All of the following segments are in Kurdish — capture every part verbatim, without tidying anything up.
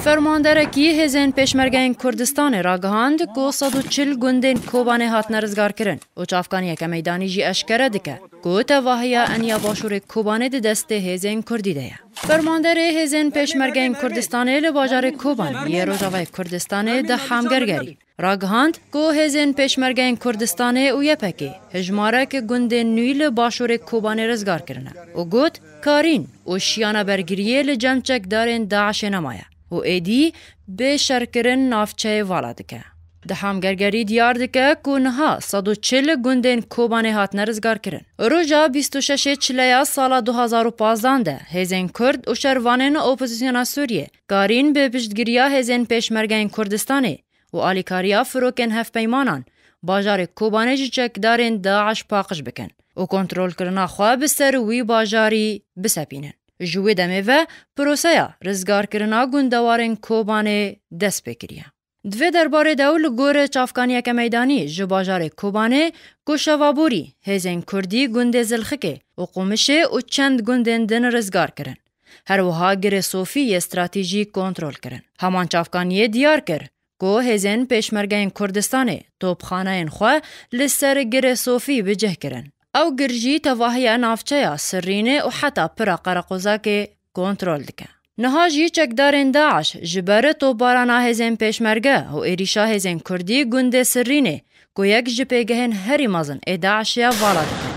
Fermanderekî Hêzên Pêşmergeyên Kurdistanê ragihand ku sed û çil gundên Kobanê hatine rizgarkirin û çavkaniyeke meydanî jî eşkere dike ku tevahiya eniya Başûrê Kobanê di destê hêzên Kurdî de ye. Fermanderê Hêzên Pêşmergeyên Kurdistanê li bajarê Kobanê yê Rojavayê Kurdistanê Deham Gergerî ragihand ku Hêzên Pêşmergeyên Kurdistanê û Y P G hijmarek gundên nû li Başûrê Kobanê rizgar kirine û got, Karîn û şiyana bergiriyê li cem çekdarên DAIŞê nemaye û êdî bê şerkirin navçeyê vala dike. Deham Gergerî diyar dike ku niha sed û çil gundên Kobanê hatine rizgarkirin. Roja bîst û şeş Çileya sala du hazar û pazdan de hêzên Kurd û şervanên opozisyona Sûriyê karîn bi piştgiriya Hêzên Pêşmergeyên Kurdistanê û alîkariya firokên hevpeymanan bajarê Kobanê ji çekdarên DAIŞ paqij bikin û kontrolkirina xwe bi ser wî bajarî bisepînin. Ji wê demê ve proseya rizgarkirina gundewarên Kobanê dest pê kiriye. Di vê derbarê de û li gorî çavkaniyeke meydanî ji bajarê Kobanê ku şeva borî hêzên Kurdî gundê Zilxikê û Qumişê û çend gundên din rizgar kirin. Her wiha Girê Sofî yê stratejî kontrol kirin. Heman çavkaniyê diyar kir ku hêzên Pêşmergeyên Kurdistanê topxaneyên xwe li ser Girê Sofî bi cih kirin. Ew gir jî tevahiya navçeya Sirrînê û heta pira Qereqozakê kontrol dike. Niha jî çekdarên DAIŞ ji ber topbarana hêzên Pêşmerge û êrîşa hêzên Kurdî gundê Sirrînê ku yek ji pêgehên herî mezin ê DAIŞê ye vala dikin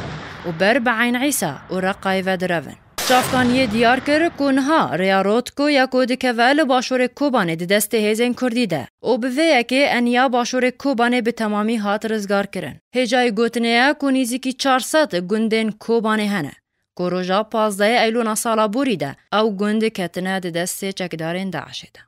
û ber bi Eyn Îsa û Reqayê ve direvin. Çavkaniyê diyar kir ku niha rêya Rotko ya ku dikeve li başûrê Kobanê di destê hêzên Kurdî de û bi vê yekê eniya başûrê Kobanê bi temamî hat rizgar kirin. Hêjayî gotinê ye ku nîzîkî çar sed gundên Kobanê hene ku roja pazdehê Eylûna sala borî de ew gund ketine di destê çekdarên DAIŞê de.